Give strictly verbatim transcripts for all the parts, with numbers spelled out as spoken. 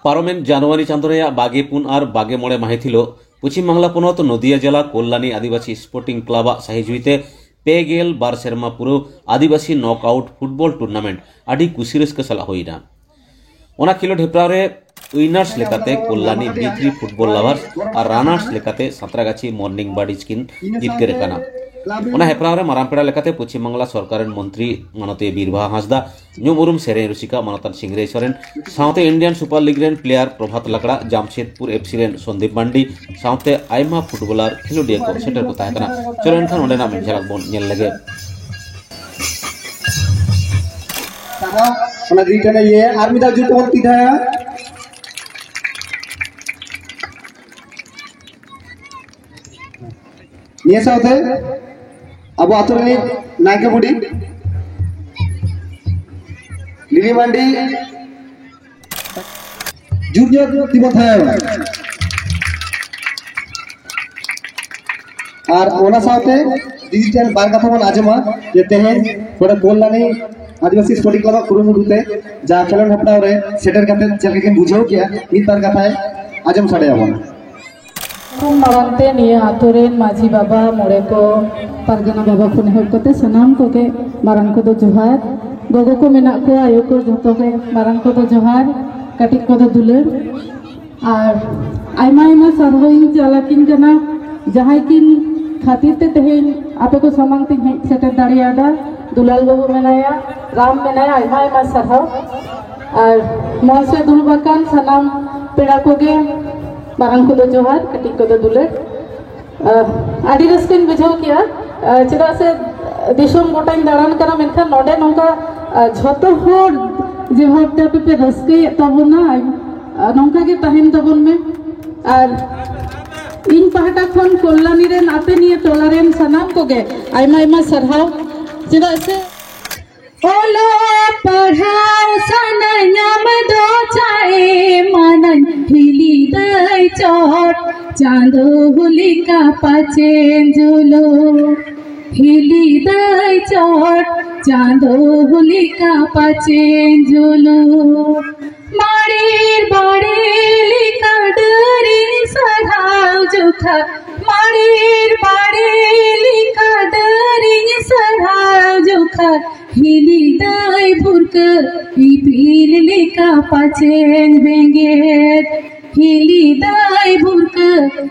ᱯᱟᱨᱚᱢᱮᱱ ᱡᱟᱱᱩᱣᱟᱨᱤ ᱪᱟᱸᱫᱚ ᱨᱮᱭᱟᱜ ᱵᱟᱜᱮ ᱯᱩᱱ ᱟᱨ ᱵᱟᱜᱮ ᱢᱚᱬᱮ ᱢᱟᱹᱦᱤᱛ ᱦᱤᱞᱳᱜ ᱯᱚᱪᱷᱤᱢ ᱵᱟᱝᱞᱟ ᱯᱚᱱᱚᱛ ᱱᱚᱫᱤᱭᱟ ᱡᱮᱞᱟ ᱠᱚᱞᱞᱟᱱᱤ ᱟᱹᱫᱤᱵᱟᱹᱥᱤ ᱥᱯᱳᱨᱴᱤᱝ ᱠᱞᱟᱵᱽ ᱟᱜ ᱥᱟᱹᱦᱤ ᱡᱩᱦᱤᱛᱮ ᱯᱮ ᱜᱮᱞ ᱵᱟᱨ ᱥᱮᱨᱢᱟ ᱯᱩᱨᱟᱹᱣ ᱟᱹᱫᱤᱵᱟᱹᱥᱤ ᱱᱚᱠ ᱟᱣᱩᱴ ᱯᱷᱩᱴᱵᱚᱞ ᱴᱩᱨᱱᱟᱢᱮᱱᱴ ᱟᱹᱰᱤ ᱠᱩᱥᱤ ᱨᱟᱹᱥᱠᱟᱹ ᱥᱟᱞᱟᱜ ᱦᱩᱭ ᱮᱱᱟ᱾ ᱚᱱᱟ ᱠᱷᱮᱞᱳᱰ ᱦᱮᱯᱨᱟᱣ ᱨᱮ ᱩᱭᱱᱟᱨᱥ ᱞᱮᱠᱟᱛᱮ ᱠᱚᱞᱞᱟᱱᱤ ᱵᱤ ᱛᱷᱨᱤ ᱯᱷᱩᱴᱵᱚᱞ ᱞᱟᱵᱷᱟᱨᱥ ᱟᱨ ᱨᱟᱱᱟᱨᱥ ᱞᱮᱠᱟᱛᱮ ᱥᱟᱸᱛᱨᱟᱜᱟᱪᱷᱤ ᱢᱚᱨᱱᱤᱝ ᱵᱟᱨᱰᱤᱡᱽ ᱠᱤᱱ ᱡᱤᱛᱠᱟᱹᱨ ᱟᱠᱟᱱᱟ᱾ ᱚᱱᱟ ᱦᱮᱯᱨᱟᱣ ᱨᱮ ᱢᱟᱨᱟᱝ ᱯᱮᱲᱟ ᱞᱮᱠᱟᱛᱮ ᱯᱚᱪᱷᱤᱢ ᱵᱟᱝᱞᱟ ᱥᱚᱨᱠᱟᱨ ᱨᱮᱱ ᱢᱚᱱᱛᱨᱤ ᱢᱟᱱᱚᱛᱤᱭᱟᱹ ᱵᱤᱨᱵᱟᱦᱟ ᱦᱟᱸᱥᱫᱟ, ᱧᱩᱢ ᱩᱨᱩᱢ ᱥᱮᱨᱮᱧ ᱨᱩᱥᱤᱠᱟ ᱢᱟᱱᱚᱛᱟᱱ ᱥᱤᱝᱨᱟᱹᱭ ᱥᱚᱨᱮᱱ ᱥᱟᱶᱛᱮ ᱤᱱᱰᱤᱭᱟᱱ ᱥᱩᱯᱟᱨ ᱞᱤᱜᱽ ᱨᱮᱱ ᱯᱞᱮᱭᱟᱨ ᱯᱨᱚᱵᱷᱟᱛ ᱞᱟᱠᱲᱟ, ᱡᱟᱢᱥᱮᱫᱽᱯᱩᱨ ᱮᱯᱷ ᱥᱤ ᱨᱮᱱ ᱥᱚᱱᱫᱤᱯ ᱢᱟᱱᱰᱤ ᱥᱟᱶᱛᱮ ᱟᱭᱢᱟ ᱯᱷᱩᱴᱵᱚᱞᱟᱨ ᱠᱷᱮᱞᱳᱰᱤᱭᱟᱹ ᱠᱚ ᱥᱮᱴᱮᱨ ᱠᱚ ᱛᱟᱦᱮᱸ ᱠᱟᱱᱟ᱾ ᱪᱚᱞᱚ ᱮᱱᱠᱷᱟᱱ ᱚᱸᱰᱮᱱᱟᱜ ᱢᱤᱫ ᱡᱷᱟᱞᱟᱠ ᱵᱚᱱ ᱧᱮᱞ ᱞᱮᱜᱮ᱾ ᱥᱟᱨᱦᱟᱣ᱾ ᱚᱱᱟ ᱫᱤᱱ ᱠᱟᱱᱟ ᱤᱭᱟᱹ, ᱟᱨ ᱢᱤᱫ ᱫᱷᱟᱣ ᱡᱩᱛ ᱛᱮᱵᱚᱱ ᱛᱤ ᱫᱷᱟᱣᱟ᱾ ᱱᱤᱭᱟᱹ ᱥᱟᱶᱛᱮ ᱟᱵᱚ ᱟᱛᱳ ᱨᱤᱱᱤᱡ ᱱᱟᱭᱠᱮ ᱵᱩᱰᱷᱤ ᱞᱤᱞᱤ ᱢᱟᱱᱰᱤ ᱡᱩᱨ ᱧᱚᱜ ᱛᱤᱸᱜᱩ ᱛᱟᱦᱮᱸ᱾ ᱟᱨ ᱚᱱᱟ ᱥᱟᱶᱛᱮ ᱰᱤᱡᱤᱴᱟᱞ ᱵᱟᱨ ᱠᱟᱛᱷᱟ ᱵᱚᱱ ᱟᱸᱡᱚᱢᱟ ᱡᱮ ᱛᱮᱦᱮᱧ ᱱᱚᱰᱮ ᱠᱚᱞᱞᱟᱱᱤ ᱟᱹᱫᱤᱵᱟᱹᱥᱤ ᱥᱯᱳᱨᱴᱤᱝ ᱠᱞᱟᱵᱽ ᱟᱜ ᱠᱩᱨᱩᱢᱩᱴᱩ ᱛᱮ ᱡᱟ ᱠᱷᱮᱞᱳᱰ ᱦᱮᱯᱨᱟᱣ ᱨᱮ ᱥᱮᱴᱮᱨ ᱠᱟᱛᱮ ᱪᱮᱫ ᱞᱮᱠᱟ ᱠᱤᱱ ᱵᱩᱡᱷᱟᱹᱣ ᱠᱮᱜᱼᱟ, ᱢᱤᱫ ᱵᱟᱨ ᱠᱟᱛᱷᱟᱭ ᱟᱸᱡᱚᱢ ᱥᱟᱰᱮ ᱟᱵᱚᱱᱟ᱾ ᱠᱷᱚᱱ ᱢᱟᱲᱟᱝ ᱛᱮ ᱱᱤᱭᱟᱹ ᱟᱛᱳ ᱨᱮᱱ ᱢᱟᱹᱡᱷᱤ ᱵᱟᱵᱟ, ᱢᱚᱬᱮ ᱠᱚ, ᱯᱟᱨᱜᱟᱱᱟ ᱵᱟᱵᱟ ᱠᱷᱚᱱ ᱮᱦᱚᱵ ᱠᱟᱛᱮ ᱥᱟᱱᱟᱢ ᱠᱚᱜᱮ ᱢᱟᱨᱟᱝ ᱠᱚᱫᱚ ᱡᱚᱦᱟᱨ, ᱜᱚᱜᱚ ᱠᱚ ᱢᱮᱱᱟᱜ ᱠᱚᱣᱟ, ᱟᱭᱳ ᱠᱚ, ᱡᱚᱛᱚ ᱜᱮ ᱢᱟᱨᱟᱝ ᱠᱚᱫᱚ ᱡᱚᱦᱟᱨ, ᱠᱟᱹᱴᱤᱡ ᱠᱚᱫᱚ ᱫᱩᱞᱟᱹᱲ᱾ ᱟᱨ ᱟᱭᱢᱟ ᱟᱭᱢᱟ ᱥᱟᱨᱦᱟᱣ ᱤᱧ ᱪᱟᱞ ᱟᱹᱠᱤᱱ ᱠᱟᱱᱟ, ᱡᱟᱦᱟᱸᱭ ᱠᱤᱱ ᱠᱷᱟᱹᱛᱤᱨ ᱛᱮ ᱛᱮᱦᱮᱧ ᱟᱯᱮ ᱠᱚ ᱥᱟᱢᱟᱝ ᱛᱤᱧ ᱦᱮᱡ ᱥᱮᱴᱮᱨ ᱫᱟᱲᱮᱭᱟᱫᱟ᱾ ᱫᱩᱞᱟᱞ ᱵᱟᱹᱵᱩ ᱢᱮᱱᱟᱭᱟ, ᱨᱟᱢ ᱢᱮᱱᱟᱭᱟ, ᱟᱭᱢᱟ ᱟᱭᱢᱟ ᱥᱟᱨᱦᱟᱣ᱾ ᱟᱨ ᱢᱚᱧᱪ ᱨᱮ ᱫᱩᱲᱩᱵ ᱟᱠᱟᱱ ᱥᱟᱱᱟᱢ ᱯᱮᱲᱟ ᱠᱚᱜᱮ, ᱢᱟᱨᱟᱝ ᱠᱚᱫᱚ ᱡᱚᱦᱟᱨ, ᱠᱟᱹᱴᱤᱡ ᱠᱚᱫᱚ ᱫᱩᱞᱟᱹᱲ᱾ ᱟᱹᱰᱤ ᱨᱟᱹᱥᱠᱟᱹᱧ ᱵᱩᱡᱷᱟᱹᱣ ᱠᱮᱜᱼᱟ᱾ ᱪᱮᱫᱟᱜ ᱥᱮ ᱫᱤᱥᱚᱢ ᱜᱚᱴᱟᱧ ᱫᱟᱬᱟᱱ ᱠᱟᱱᱟ, ᱢᱮᱱᱠᱷᱟᱱ ᱱᱚᱰᱮ ᱱᱚᱝᱠᱟ ᱡᱷᱚᱛᱚ ᱦᱚᱲ ᱡᱮ ᱵᱷᱟᱵᱽᱛᱮ ᱟᱯᱮ ᱯᱮ ᱨᱟᱹᱥᱠᱟᱹᱭᱮᱫ ᱛᱟᱵᱚᱱᱟ, ᱱᱚᱝᱠᱟ ᱜᱮ ᱛᱟᱦᱮᱱ ᱛᱟᱵᱚᱱ ᱢᱮ᱾ ᱟᱨ ᱤᱧ ᱯᱟᱦᱴᱟ ᱠᱷᱚᱱ ᱠᱚᱞᱞᱟᱱᱤ ᱨᱮᱱ ᱟᱯᱮ ᱱᱤᱭᱟᱹ ᱴᱚᱞᱟ ᱨᱮᱱ ᱥᱟᱱᱟᱢ ᱠᱚᱜᱮ ᱟᱭᱢᱟ ᱟᱭᱢᱟ ᱥᱟᱨᱦᱟᱣ᱾ ᱪᱮᱫᱟᱜ ᱥᱮ ᱚᱞᱚᱜ ᱯᱟᱲᱦᱟᱣ ᱥᱟᱱᱟᱧ ᱟᱢ ᱫᱚ ᱪᱟᱭ ᱢᱟᱱᱟᱧ, ᱦᱤᱞᱤ ᱫᱟᱹᱭ ᱪᱚᱴ ᱪᱟᱸᱫᱚ ᱦᱚᱞᱤᱠᱟ ᱯᱟᱪᱮ ᱡᱩᱞᱩ, ᱦᱤᱞᱤ ᱫᱟᱹᱭ ᱪᱚᱴ ᱪᱟᱸᱫᱚ ᱦᱚᱞᱤᱠᱟ ᱯᱟᱪᱮ ᱡᱩᱞᱩ᱾ ᱢᱟᱲᱤᱨ ᱵᱟᱲᱤ ᱯᱟᱪᱮᱧ ᱵᱮᱸᱜᱮᱫ, ᱦᱤᱞᱤ ᱫᱟᱭ ᱵᱷᱩᱨᱠᱟᱹ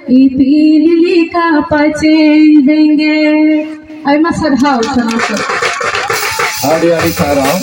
ᱤᱯᱤᱞ ᱞᱮᱠᱟ ᱯᱟᱪᱮᱧ ᱵᱮᱸᱜᱮᱫ᱾ ᱟᱭᱢᱟ ᱥᱟᱨᱦᱟᱣ ᱥᱟᱱᱟᱢ ᱠᱚ᱾ ᱟᱹᱰᱤ ᱟᱹᱰᱤ ᱥᱟᱨᱦᱟᱣ᱾